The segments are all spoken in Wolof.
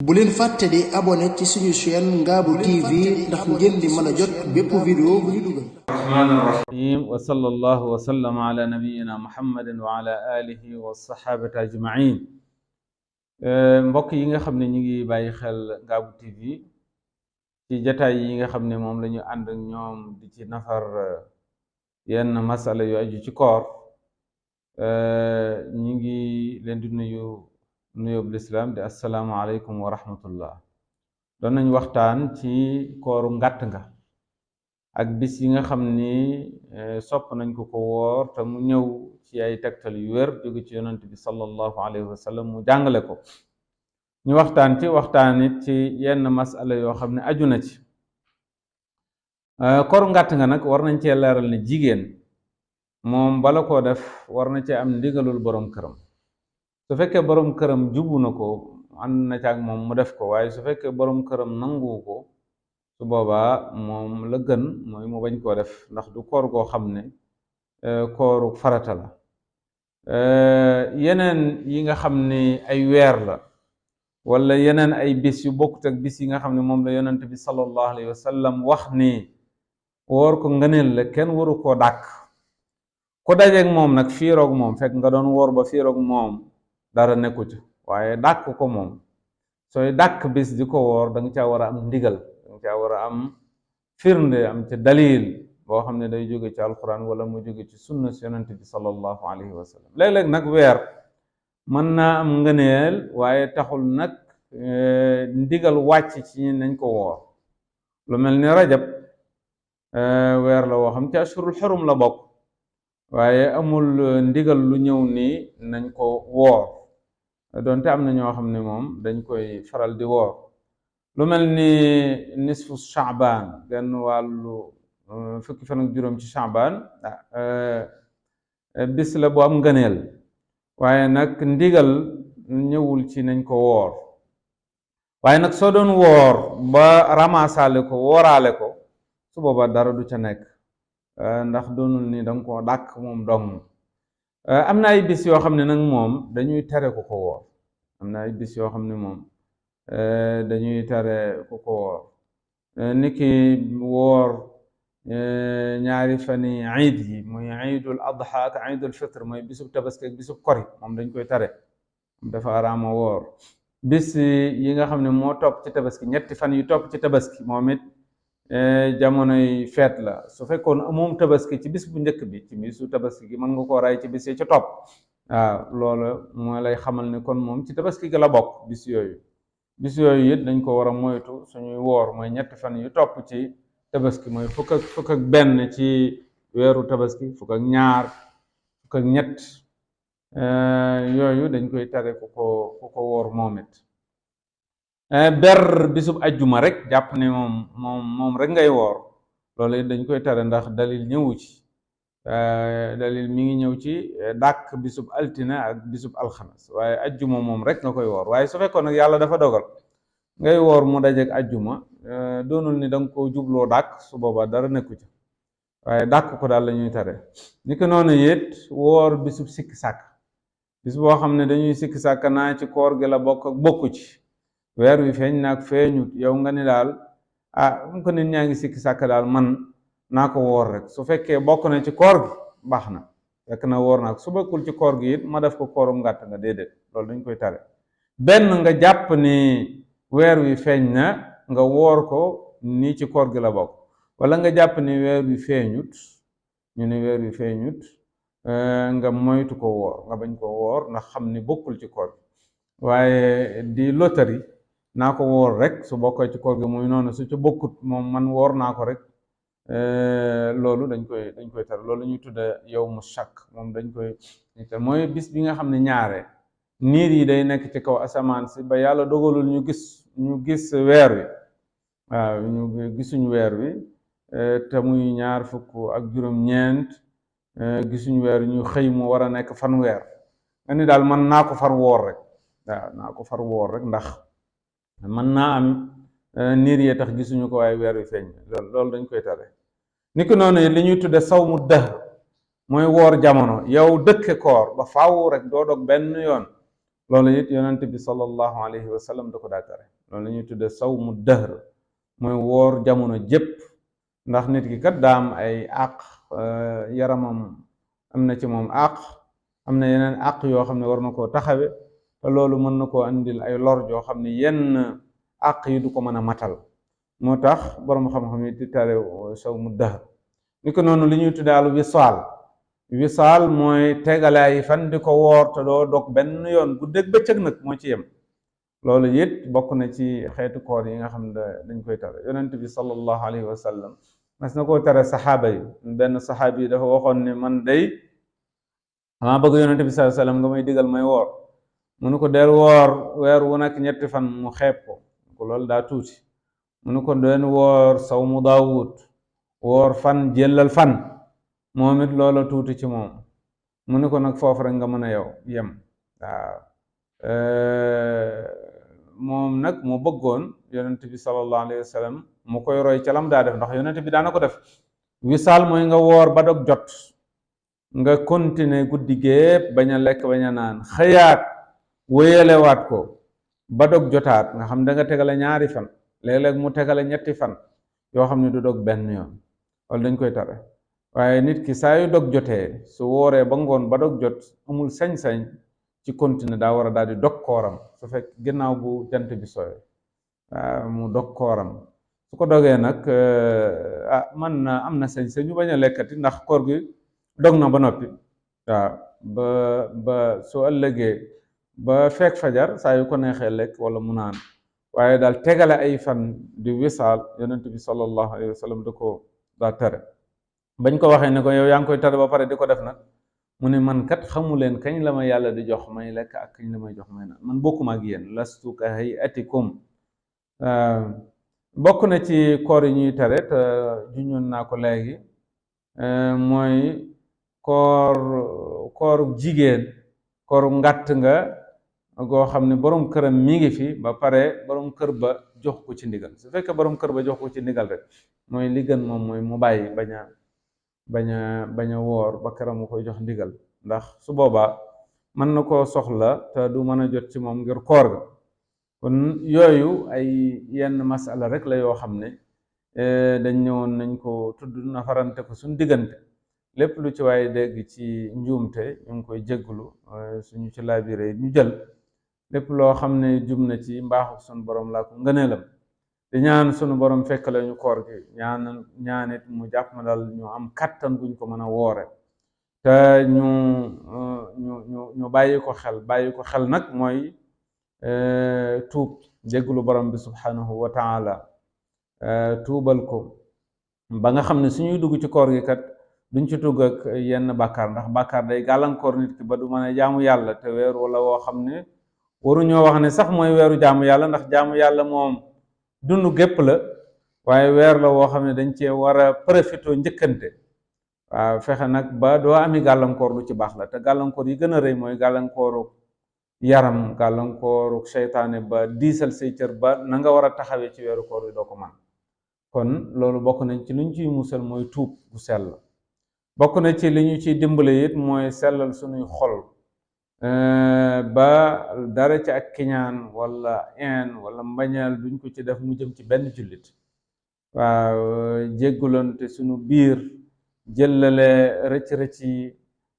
bu leen fàtte di abonné ci suñu chaîne Ngabou TV ndax ngeen di mën a jot bépp vidéo bu ñu dugal. rahmaani rahiim wa sallallahu wa sallama ala nabiyyina muhammadin wa ala alihi wa sahabati ajmain. mbokk yi nga xam ne ñu ngi bàyyi xel Ngabou TV ci jataay yi nga xam ne moom la ñu ànd ak ñoom di ci nafar yenn masala yu aju ci koor, ñu ngi leen di nuyób lislaam di assalaamu aleykum wa rahmatullah. doon nañ waxtaan ci kooru ngàtt nga ak bis yi nga xam ni sopp nañ ko woor te mu ñëw ci ay tegtal yu wér jóge ci yonent bi sallallahu alayhi wa sallam mu jàngale ko. ñu waxtaan it ci yenn masala yoo xam ne aju na ci kooru ngàtt nga nag war nañ cee leeral ne jigéen moom bala koo def war na cee am ndigalul borom këram. su fekkee borom këram jubu na ko ànd na ci ak moom mu def ko, waaye su fekkee borom këram nangu ko su boobaa moom la gën mooy mu bañ koo def, ndax du koor goo xam ne kooru farata la. yeneen yi nga xam ne ay weer la wala yeneen ay bis yu bokkut ak bis yi nga xam ne moom la yonent bi sallallahu alayhi wa sallam wax ni woor ko ngëneel la, kenn waru koo dàkk. ku dajeeg moom nag fiiroog moom fekk nga doon woor ba fiiroog moom dara nekku ci, waaye dàkk ko moom, sooy dàkk bis di ko woor da nga caa war a am ndigal, da nga caa war a am firnde, am ci dalil boo xam ne day jóge ci alquran wala mu jóge ci sunna si yonent bi sallallahu alayhi wa sallam. léeg-léeg nag weer mën naa am ngëneel waaye taxul nag ndigal wàcc ci nañ ko woor. lu mel ni rajab weer la woo xam ci ashurul xurum la bokk, waaye amul ndigal lu ñëw nii nañ ko woor, doonte am na ñoo xam ne moom dañ koy faral di woor. lu mel ni nisfu Shaaban, genn wàllu fukki fan ak juróom ci Shaaban, bis la bu am ngëneel, waaye nag ndigal ñëwul ci nañ ko woor. waaye nag soo doon woor ba ramasaale ko wooraale ko su boobaa dara du ca nekk, ndax doonul ni danga ko dàkk moom dong. am na ay bis yoo xam ne nag moom dañuy tere ku ko woor, am na ay bis yoo xam ne moom dañuy tere ku ko woor, niki woor ñaari fani iid yi, muy iidul adha ak iidul fitr, mooy bisub tabaski ak bisub kori, moom dañ koy tere, dafa araama woor. bis yi nga xam ne moo topp ci tabaski, ñetti fan yu topp ci tabaski, moom it jamonoy feet la. su fekkoon moom tabaski ci bis bu njëkk bi, ci bisu tabaski gi mën nga koo ray ci bis yi ca topp, waaw loolu moo lay xamal ne kon moom ci tabaski gi la bokk. bis yooyu it dañ ko war a moytu suñuy woor, mooy ñetti fan yu topp ci tabaski, mooy fukk ak benn ci weeru tabaski, fukk ak ñaar, fukk ak ñett, yooyu dañ koy tere ku ko woor moom it. ber bisub ajjuma rek jàpp ne moom rek ngay woor, loolu it dañ koy tere, ndax dalil ñëwu ci. dalil mi ngi ñëw ci dàkk bisub altine ak bisub alxames, waaye ajjuma moom rek nga koy woor. waaye su fekkoon nag yàlla dafa dogal ngay woor mu dajeek ajjuma, doonul ni danga ko jubloo dàkk, su boobaa dara nekku ci, waaye dàkk ko daal la ñuy tere. ni ko noonu it woor bisub sikki sàkk, bis boo xam ne dañuy sikki sàkk naa ci koor gi la bokk ak bokku ci, weer wi feeñ naag feeñut, yow nga ni daal mu ko nit ñaa ngi sikki sàkk daal man naa ko woor rek. su fekkee bokk na ci koor gi baax na, fekk na woor naa ko. su bokkul ci koor gi it ma def ko koorum ngàtt nga, déedéet, loolu dañ koy tare. benn nga jàpp ni weer wi feeñ na nga woor ko nii ci koor gi la bokk, wala nga jàpp ni weer wi feeñut, ñu ne weer wi feeñut, nga moytu ko woor, nga bañ ko woor ndax xam ni bokkul ci koor gi. waaye di lotari naa ko woor rek, su bokkee ci koor gi muy noonu, su ci bokkut moom man woor naa ko rek, loolu dañ koy tere. loolu ñuy tudde yawmu shakk, moom dañ koy mooy bis bi nga xam ne ñaare niir yi day nekk ci kaw asamaan si ba yàlla dogalul ñu gis weer wi, waaw ñu gisuñu weer wi, te muy ñaar fukk ak juróom-ñeent, gisuñu weer ñu xëy mu war a nekk fanweer, nga ni daal man naa ko far woor rek, waaw naa ko far woor rek, ndax mën naa am niir yee tax gisuñu ko waaye weer wi feeñ. loolu dañ koy tere. ni ko noonu li ñuy tudde sawmu dahr, mooy woor jamono, yow dëkke koor ba faaw rek doo dog benn yoon, loolu it yonent bi sallallahu alayhi wa sallam da ko daa tere. loolu la ñuy tudde sawmu dahr, mooy woor jamono jépp, ndax nit ki kat daa am ay àq, yaramam am na ci moom àq, am na yeneen àq yoo xam ne war na koo taxawe, te loolu mën na koo andil ay lor yoo xam ne yenn àq yi du ko mën a matal. moo tax borom xam-xam yi di tere sawmu dahr. ni ko noonu li ñuy tudde al wisaal mooy tegale ay fan di ko woor te doo dog benn yoon guddeeg bëccëg nag moo ci yem. loolu it bokk na ci xeetu koor yi nga xam ne dañ koy tere. yonent bi sallallahu alayhi wa sallam mas na koo tere saxaaba yi. benn saxaabi yi dafa waxoon ne man day dama bëgg yonent bi sallallahu alayhi wa sallam nga may digal may woor. mu ne ko del woor weer wu nekk ñetti fan, mu xeeb ko loolu daa tuuti. mu ne ko den woor sawmu daawud, woor fan jëllal fan, moom it loola tuuti ci moom. mu ne ko nag foofu rek nga mën a yow yem. waaw moom nag mu bëggoon yonent bi sallallahu alayhi wa sallam mu koy roy ca lam daa def, ndax yonent bi daana ko def. wisaal mooy nga woor ba dog jot, nga continuer guddi gépp bañ a lekk bañ a naan, xëyaat wéyalewaat ko ba dog jotaat, nga xam da nga tegale ñaari fan, léeg-léeg mu tegale ñetti fan yoo xam ne du dog benn yoon. loolu dañ koy tere. waaye nit ki saa yu dog jotee, su wooree ba ngoon ba dog jot, amul sañ-sañ ci continuer, daa war a daal di dog kooram. su fekk ginnaaw bu jant bi sooy mu dog kooram. su ko dogee nag man na am na sañ-sañ ñu bañ a lekkati, ndax koor gi dog na ba noppi. waaw ba su ëllëgee ba fekk fajar saa yu ko neexee lekk wala mu naan. waaye daal tegale ay fan di wisaal, yonent bi sallallahu alayhi wa sallam da ko daa tere. bañ ko waxee ne ko yow yaa ngi koy tere ba pare di ko def nag, mu ne man kat xamu leen kañ la ma yàlla di jox may lekk ak kañ la may jox may naan, man bokkuma ak yéen. lastu ka hayatikum. bokk na ci koor yi ñuy tere te juñoon naa ko léegi, mooy kooru jigéen, kooru ngàtt nga goo xam ne borom këram mi ngi fi ba pare borom kër ba jox ko ci ndigal. su fekkee borom kër ba jox ko ci ndigal rek, mooy li gën moom mooy mu bàyyi bañ a woor ba këram mu koy jox ndigal, ndax su boobaa mën na koo soxla te du mën a jot ci moom ngir koor ga. kon yooyu ay yenn masala rek la yoo xam ne dañ ñëwoon nañ ko tudd na farante ko suñ diggante. lépp lu ci waaye dégg ci njuumte ñu ngi koy jégglu, suñu ci laabiré ñu jël. lépp loo xam ne jum na ci mbaaxu sunu borom laa ko ngëneelam. di ñaan sunu borom fekk la ñu koor gi, ñaanit mu jàpp ma dal ñu am kattan buñ ko mën a woore, te ñu bàyyi ko xel nag mooy tuub, jégglu borom bi subhanahu wa taala, tuubal ko ba nga xam ne suñuy dugg ci koor gi kat duñ ci tugg ak yenn bàkkaar, ndax bàkkaar day gàllankoor nit ki ba du mën a jaamu yàlla. te weer wala woo xam ne waruñoo wax ne sax mooy weeru jaamu yàlla, ndax jaamu yàlla moom dund gépp la, waaye weer la woo xam ne dañ cee war a profité njëkkante. waaw fexe nag ba doo ami gàllankoor lu ci baax la. te gàllankoor yi gën a rëy mooy gàllankooru yaram, gàllankooru seytaane ba diisal say cër ba na nga war a taxawee ci weeru koor yi doo ko man. kon loolu bokk nañ ci luñ ciy musal mooy tuub bu sell. bokk na ci li ñu ciy dimbale it mooy sellal suñuy xol, ba dara ci ak kiñaan wala wala mbañeel duñ ko ci def mu jëm ci benn jullit. waaw jéggulante suñu biir, jëllale rëcc-rëcc yi,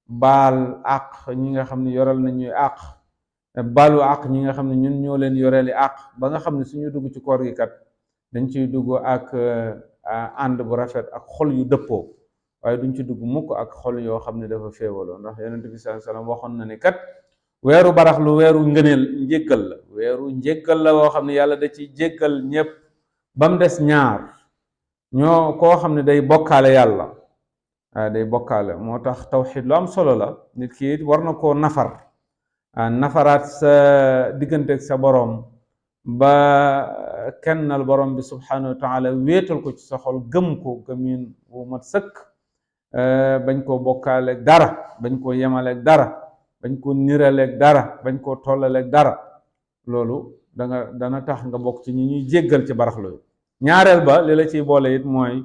baal àq ñi nga xam ne yoral nañuy àq, baalu àq ñi nga xam ne ñun ñoo leen yoreeli àq, ba nga xam ne suñu dugg ci koor gi kat dañ ciy dugg ak ànd bu rafet ak xol yu dëppoo, waaye duñ ci dugg mukk ak xol yoo xam ne dafa féewaloo. ndax yonent bi sallallahu alayhi wasallam waxoon na ne kat weeru baraxlu weeru ngëneel njéggal la, weeru njéggal la woo xam ne yàlla da ciy jéggal ñépp ba mu des ñaar, ñoo koo xam ne day bokkaale yàlla. day bokkaale. moo tax tawxiid lu am solo la. nit ki war na koo nafaraat sa diggante ak sa boroom ba kennal borom bi subhanahu wa taala, wéetal ko ci sa xol, gëm ko gëmin wu mat sëkk, bañ koo bokkaaleeg dara, bañ koo yemaleeg dara, bañ koo niraleeg dara, bañ koo tollaleeg dara. loolu dana tax nga bokk ci ñi ñuy jéggal ci baraxlu. ñaareel ba li la ciy boole it mooy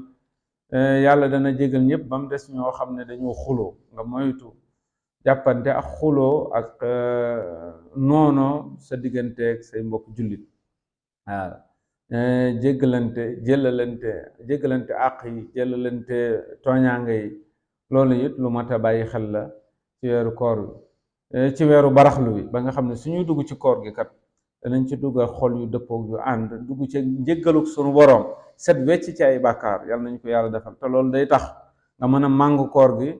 yàlla dana jéggal ñëpp ba mu des ñoo xam ne dañoo xuloo. nga moytu jàppante ak xuloo ak noono sa digganteeg say mbokk jullit waaw jéggalante àq yi jéggalante tooñaanga yi loolu it lu mat a bàyyi xel la ci weeru koor bi ci weeru baraxlu bi ba nga xam ne suñuy dugg ci koor gi kat danañ ci dugg xol yu dëppoog yu ànd dugg ci njéggaluk sunu boroom set wecc ci ay bàkkaar yàlla nañ ko yàlla defal te loolu day tax nga mën a màng koor gi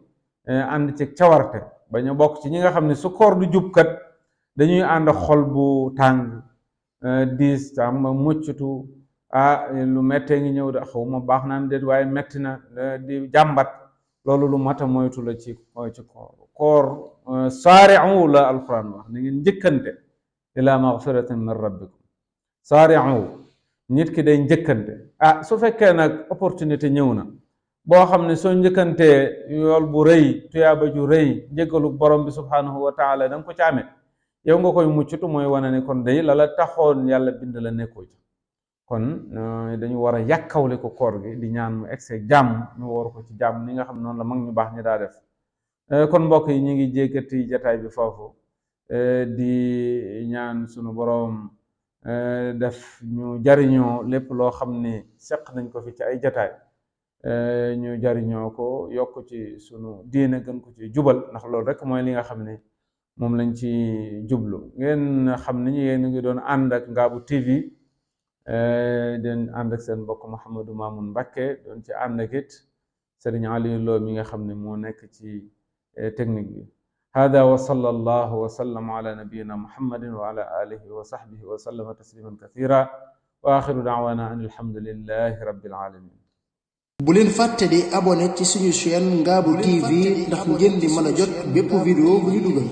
ànd ci cawarte bañ a bokk ci ñi nga xam ne su koor du jub kat dañuy ànd xol bu tàng diis tam muccutu lu mettee ngi ñëw de xaw ma baax naan déet waaye metti na di jàmbat loolu lu mat a moytu la ci koor saari'u la alquran wax na ngeen njëkkante ila magfiratin min rabbikum saari'u nit ki day njëkkante su fekkee nag opportunité ñëw na boo xam ne soo njëkkantee yool bu rëy tuyaaba ju rëy njëggalu borom bi subhanahu wa taala da nga ko ci amee yow nga koy muccutu mooy wane ne kon day la taxoon yàlla bind la nekkoo ci kon dañu war a yàkkawle ko koor gi di ñaan mu egseeg jàmm ñu woor ko ci jàmm ni nga xam noonu la mag ñu baax ñi daa def kon mbokk yi ñu ngi jékkati jataay bi foofu di ñaan sunu boroom def ñu jariñoo lépp loo xam ne seq nañ ko fi ci ay jataay ñu jariñoo ko yokk ci sunu diine gën ko ci jubal ndax loolu rek mooy li nga xam ne moom lañ ci jublu ngeen xam ne yéen ngi doon ànd ak Ngabou TV den ànd ak seen mbokk Mouhamadou Mamoun Mbacké doon ci ànd ak it Serigne Aliou Lo mi nga xam ne moo nekk ci technique bi hada wa sallallahu wa sallam ala nabiyyina muhammadin wa ala alihi wa sahbihi wa sallama tasliman kathira wa axiru da'wana an alhamdulillahi rabbil alamin bu leen fàtte di abonné ci suñu chaîne Ngabou TV ndax ngeen di mën a jot bépp vidéo bu ñu dugal